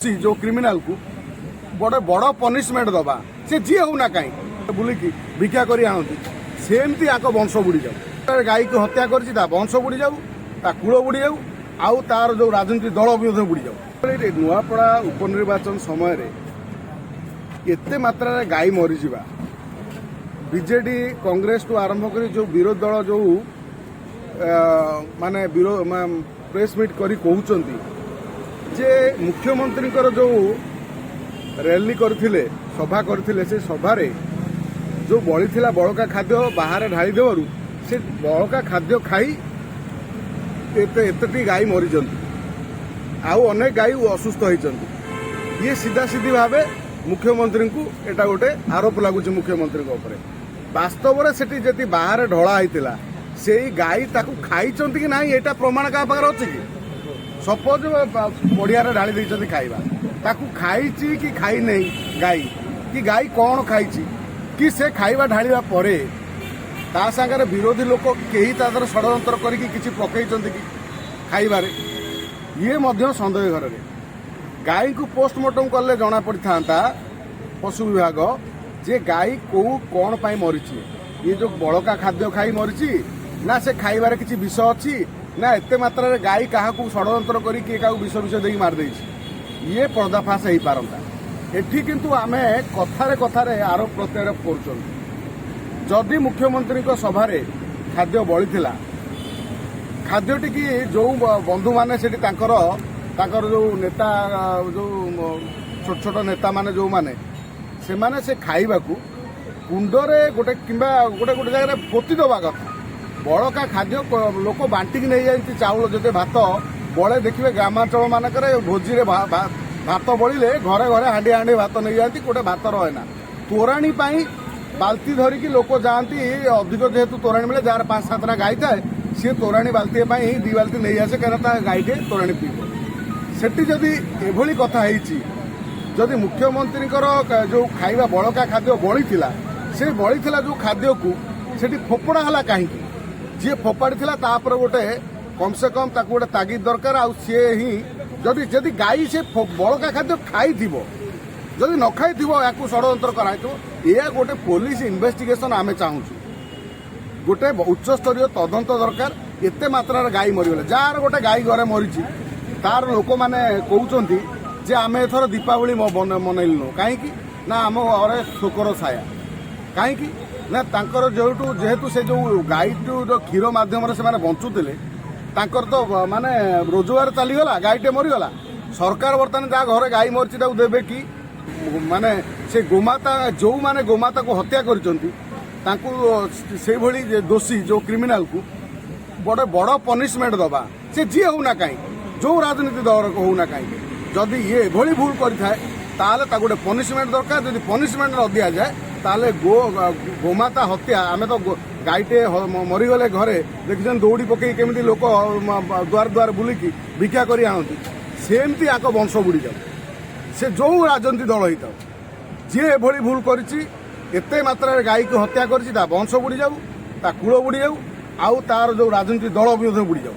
ଯେଉଁ କ୍ରିମିନାଲକୁ ବଡ଼ ବଡ଼ ପନିଶମେଣ୍ଟ ଦେବା। ସେ ଯିଏ ହଉନା କାହିଁ, ବୁଲିକି ଭିକ୍ଷା କରି ଆଣନ୍ତି, ସେମିତି ଆଙ୍କ ବଂଶ ବୁଡ଼ିଯାଉ। ଗାଈକୁ ହତ୍ୟା କରିଛି, ତା ବଂଶ ବୁଡ଼ିଯାଉ, ତା କୂଳ ବୁଡ଼ିଯାଉ, ଆଉ ତାର ଯୋଉ ରାଜନୀତି ଦଳ ବି ମଧ୍ୟ ବୁଡ଼ିଯାଉ। ନୂଆପଡ଼ା ଉପନିର୍ବାଚନ ସମୟରେ ଏତେ ମାତ୍ରାରେ ଗାଈ ମରିଯିବା, ବିଜେଡି କଂଗ୍ରେସଠୁ ଆରମ୍ଭ କରି ଯୋଉ ବିରୋଧୀ ଦଳ ଯୋଉ ମାନେ ପ୍ରେସ୍ ମିଟ୍ କରି କହୁଛନ୍ତି ଯେ ମୁଖ୍ୟମନ୍ତ୍ରୀଙ୍କର ଯୋଉ ର୍ୟାଲି କରିଥିଲେ, ସଭା କରିଥିଲେ, ସେ ସଭାରେ ଯୋଉ ବଳିଥିଲା ବଳକା ଖାଦ୍ୟ ବାହାରେ ଢାଳି ଦେବାରୁ ସେ ବଳକା ଖାଦ୍ୟ ଖାଇ ଏତେ ଏତେଟି ଗାଈ ମରିଛନ୍ତି ଆଉ ଅନେକ ଗାଈ ଅସୁସ୍ଥ ହେଇଛନ୍ତି। ଇଏ ସିଧା ସିଧି ଭାବେ ମୁଖ୍ୟମନ୍ତ୍ରୀଙ୍କୁ ଏଇଟା ଗୋଟେ ଆରୋପ ଲାଗୁଛି ମୁଖ୍ୟମନ୍ତ୍ରୀଙ୍କ ଉପରେ। ବାସ୍ତବରେ ସେଠି ଯଦି ବାହାରେ ଢଳା ହେଇଥିଲା, ସେଇ ଗାଈ ତାକୁ ଖାଇଛନ୍ତି କି ନାହିଁ, ଏଇଟା ପ୍ରମାଣ କାହା ପାଖରେ ଅଛି କି? ସପୋଜ ପଡ଼ିଆରେ ଢାଳି ଦେଇଛନ୍ତି ଖାଇବା, ତାକୁ ଖାଇଛି କି ଖାଇନେଇ ଗାଈ, କି ଗାଈ କ'ଣ ଖାଇଛି, କି ସେ ଖାଇବା ଢାଳିବା ପରେ ତା ସାଙ୍ଗରେ ବିରୋଧୀ ଲୋକ କେହି ତା ଦେହରେ ଷଡ଼ଯନ୍ତ୍ର କରିକି କିଛି ପକେଇଛନ୍ତି କି ଖାଇବାରେ, ଇଏ ମଧ୍ୟ ସନ୍ଦେହ ଘରରେ। ଗାଈଙ୍କୁ ପୋଷ୍ଟମର୍ଟମ କଲେ ଜଣା ପଡ଼ିଥାନ୍ତା ପଶୁ ବିଭାଗ ଯେ ଗାଈ କୋଉ କ'ଣ ପାଇଁ ମରିଛି। ଇଏ ଯୋଉ ବଳକା ଖାଦ୍ୟ ଖାଇ ମରିଛି ନା ସେ ଖାଇବାରେ କିଛି ବିଷ ଅଛି, ନା ଏତେ ମାତ୍ରାରେ ଗାଈ କାହାକୁ ଷଡ଼ଯନ୍ତ୍ର କରି କିଏ କାହାକୁ ବିଷ ବିଷ ଦେଇକି ମାରିଦେଇଛି, ଇଏ ପର୍ଦ୍ଦାଫାଶ ହେଇପାରନ୍ତା ଏଠି। କିନ୍ତୁ ଆମେ କଥାରେ କଥାରେ ଆରୋପ ପ୍ରତ୍ୟାରୋପ କରୁଛନ୍ତି। ଯଦି ମୁଖ୍ୟମନ୍ତ୍ରୀଙ୍କ ସଭାରେ ଖାଦ୍ୟ ବଳିଥିଲା, ଖାଦ୍ୟଟିକି ଯୋଉ ବନ୍ଧୁମାନେ ସେଠି ତାଙ୍କର ତାଙ୍କର ଯୋଉ ନେତା, ଯୋଉ ଛୋଟ ଛୋଟ ନେତାମାନେ ଯୋଉମାନେ, ସେମାନେ ସେ ଖାଇବାକୁ କୁଣ୍ଡରେ ଗୋଟେ କିମ୍ବା ଗୋଟେ ଗୋଟେ ଜାଗାରେ ପୋତି ଦେବା କଥା। ବଳକା ଖାଦ୍ୟ ଲୋକ ବାଣ୍ଟିକି ନେଇଯାଆନ୍ତି। ଚାଉଳ ଯେତେ ଭାତ ବଳେ, ଦେଖିବେ ଗ୍ରାମାଞ୍ଚଳ ମାନଙ୍କରେ ଭୋଜିରେ ଭାତ ବଳିଲେ ଘରେ ଘରେ ହାଣ୍ଡି ହାଣ୍ଡି ଭାତ ନେଇଯାଆନ୍ତି, ଗୋଟେ ଭାତ ରହେ ନା। ତୋରାଣୀ ପାଇଁ ବାଲ୍ତି ଧରିକି ଲୋକ ଯାଆନ୍ତି। ଅଧିକ ଯେହେତୁ ତୋରାଣୀ ମିଳେ, ଯାହାର ପାଞ୍ଚ ସାତଟା ଗାଈ ଥାଏ, ସିଏ ତୋରାଣୀ ବାଲ୍ଟିଏ ପାଇଁ 2 ବାଲ୍ତି ନେଇ ଆସେ, କାରଣ ତା ଗାଈଟେ ତୋରାଣୀ ପିଇବ। ସେଠି ଯଦି ଏଭଳି କଥା ହେଇଛି, ଯଦି ମୁଖ୍ୟମନ୍ତ୍ରୀଙ୍କର ଯୋଉ ଖାଇବା ବଳକା ଖାଦ୍ୟ ବଳିଥିଲା, ସେ ବଳିଥିଲା ଯୋଉ ଖାଦ୍ୟକୁ ସେଠି ଫୋପଡ଼ା ହେଲା କାହିଁକି? ଯିଏ ଫୋପାଡ଼ିଥିଲା ତାପରେ ଗୋଟେ କମ୍ ସେ କମ୍ ତାକୁ ଗୋଟେ ତାଗିଦ ଦରକାର। ଆଉ ସିଏ ହିଁ ଯଦି ଯଦି ଗାଈ ସେ ବଳକା ଖାଦ୍ୟ ଖାଇଥିବ, ଯଦି ନ ଖାଇଥିବ, ୟାକୁ ଷଡ଼ଯନ୍ତ୍ର କରାହେଇଥିବ। ଏହା ଗୋଟେ ପୋଲିସ ଇନଭେଷ୍ଟିଗେସନ ଆମେ ଚାହୁଁଛୁ। ଗୋଟେ ଉଚ୍ଚସ୍ତରୀୟ ତଦନ୍ତ ଦରକାର। ଏତେ ମାତ୍ରାରେ ଗାଈ ମରିଗଲେ, ଯାହାର ଗୋଟେ ଗାଈ ଘରେ ମରିଛି, ତାର ଲୋକମାନେ କହୁଛନ୍ତି ଯେ ଆମେ ଏଥର ଦୀପାବଳି ମନେଇଲୁନୁ। କାହିଁକି ନା ଆମ ଘରେ ଶୋକର ଛାୟା। କାହିଁକି ନା ତାଙ୍କର ଯେହେତୁ ଯେହେତୁ ସେ ଯୋଉ ଗାଈଠୁ କ୍ଷୀର ମାଧ୍ୟମରେ ସେମାନେ ବଞ୍ଚୁଥିଲେ, ତାଙ୍କର ତ ମାନେ ରୋଜଗାର ଚାଲିଗଲା, ଗାଈଟେ ମରିଗଲା। ସରକାର ବର୍ତ୍ତମାନ ଯାହା ଘରେ ଗାଈ ମରିଛି ତାକୁ ଦେବେ କି? ମାନେ ସେ ଗୋମାତା, ଯୋଉମାନେ ଗୋମାତାକୁ ହତ୍ୟା କରିଛନ୍ତି, ତାଙ୍କୁ ସେଇଭଳି ଯେ ଦୋଷୀ ଯୋଉ କ୍ରିମିନାଲକୁ ବଡ଼ ବଡ଼ ପନିଶମେଣ୍ଟ ଦବା। ସେ ଯିଏ ହଉନା କାହିଁକି, ଯୋଉ ରାଜନୀତି ଦଳ ହଉନା କାହିଁକି, ଯଦି ଇଏ ଏଭଳି ଭୁଲ କରିଥାଏ, ତାହେଲେ ତାକୁ ଗୋଟେ ପନିଶମେଣ୍ଟ ଦରକାର। ଯଦି ପନିଶମେଣ୍ଟ ନ ଦିଆଯାଏ, ତାହେଲେ ଗୋମାତା ହତ୍ୟା, ଆମେ ତ ଗାଈଟେ ମରିଗଲେ ଘରେ ଦେଖିଛନ୍ତି ଦୌଡ଼ି ପକେଇ କେମିତି ଲୋକ ଦ୍ୱାର ଦ୍ୱାର ବୁଲିକି ଭିକ୍ଷା କରି ଆଣନ୍ତି, ସେମିତି ଆଙ୍କ ବଂଶ ବୁଡ଼ିଯାଉ। ସେ ଯୋଉ ରାଜନୀତି ଦଳ ହେଇଥାଉ, ଯିଏ ଏଭଳି ଭୁଲ କରିଛି, ଏତେ ମାତ୍ରାରେ ଗାଈକୁ ହତ୍ୟା କରିଛି, ତା ବଂଶ ବୁଡ଼ିଯାଉ, ତା କୂଳ ବୁଡ଼ିଯାଉ, ଆଉ ତାର ଯୋଉ ରାଜନୀତି ଦଳ ବି ମଧ୍ୟ ବୁଡ଼ିଯାଉ।